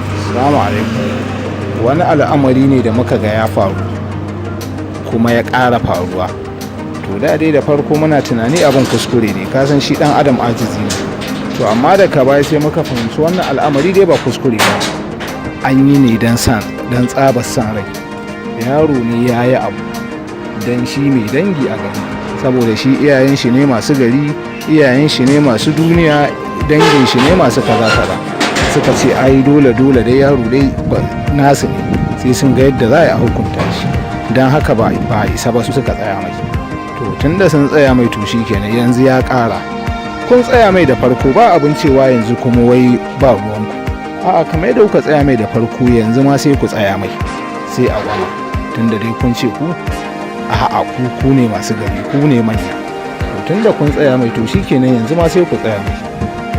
Assalamu alaikum. Wani al'amari ne da muka ga ya faru kuma ya ƙara faruwa. To, da dai da farko muna tunani abin kuskure ne, kasan shi ɗan adam ajizi ne. To, amma da ka baya sai muka fahimci wannan al'amari dai ba kuskure ba. An yi ne don san don tsabar san rai. Yaro ne ya yi abu don shi mai dangi a gari, saboda shi iyayen shi ne masu gari, iyayen shi ne masu duniya, dangin shi ne masu kaza kaza. Suka ce ai dole dole dai yaro dai nasu ne, sai sun ga yadda za a yi a hukunta shi. Don haka ba isa ba su suka tsaya mai. To, tunda sun tsaya mai, to shi kenan, yanzu ya ƙara. Kun tsaya mai da farko, ba abin cewa yanzu kuma wai ba ruwanku. A'a, kamar yadda kuka tsaya mai da farko, yanzu ma sai ku tsaya mai, sai a gwama. Tunda dai kun ce ku a'a, ku ne masu gari, ku ne manya. To, tunda kun tsaya mai, to shikenan, yanzu ma sai ku tsaya mai.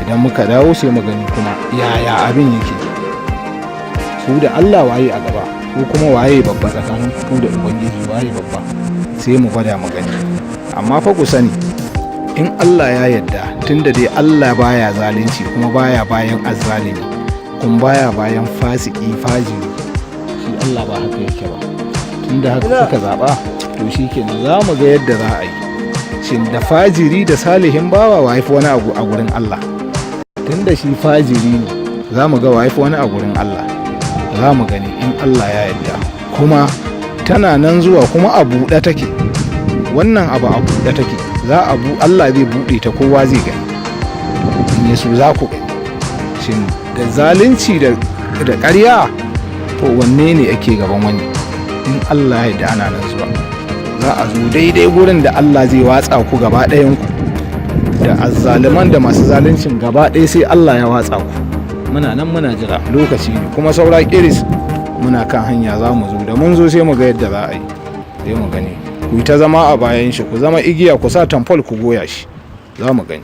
Idan muka dawo sai mu gani kuma yaya abin yake. Ku da Allah waye a gaba, ko kuma waye babba? Tsakanin ku da Ubangiji waye babba? Sai mu gwada mu gani. Amma fa ku sani, in Allah ya yarda, tunda dai Allah baya zalunci kuma baya bayan azzalimi kuma baya bayan fasiki fajiri, shi Allah ba haka yake ba. Tunda haka kuka zaba, to shikenan, za mu ga yadda za a yi. Shin da fajiri da salihin bawa wa fi wani abu a gurin Allah? Tunda shi fajiri ne, za mu ga wa fi wani a gurin Allah. Za mu gani in Allah ya yarda. Kuma tana nan zuwa, kuma a buɗe take. Wannan abu a buɗe take, za a bu Allah zai buɗe ta, kowa zai gani. In yaso za ku gani, shin da zalunci da ƙarya, to wanne ne ake gaban wani? In Allah ya yarda, ana nan zuwa, za a zo daidai gurin da Allah zai watsa ku gaba ɗayan ku, da azzaluman da masu zaluncin gaba ɗaya, sai Allah ya watsa ku. Muna nan muna jira, lokaci ne kuma saura kiris. Muna kan hanya, za mu zo. Da mun zo sai mu ga yadda za a yi, sai mu gani. Ku yi ta zama a bayan shi, ku zama igiya, ku sa tamfol ku goya shi, za mu gani.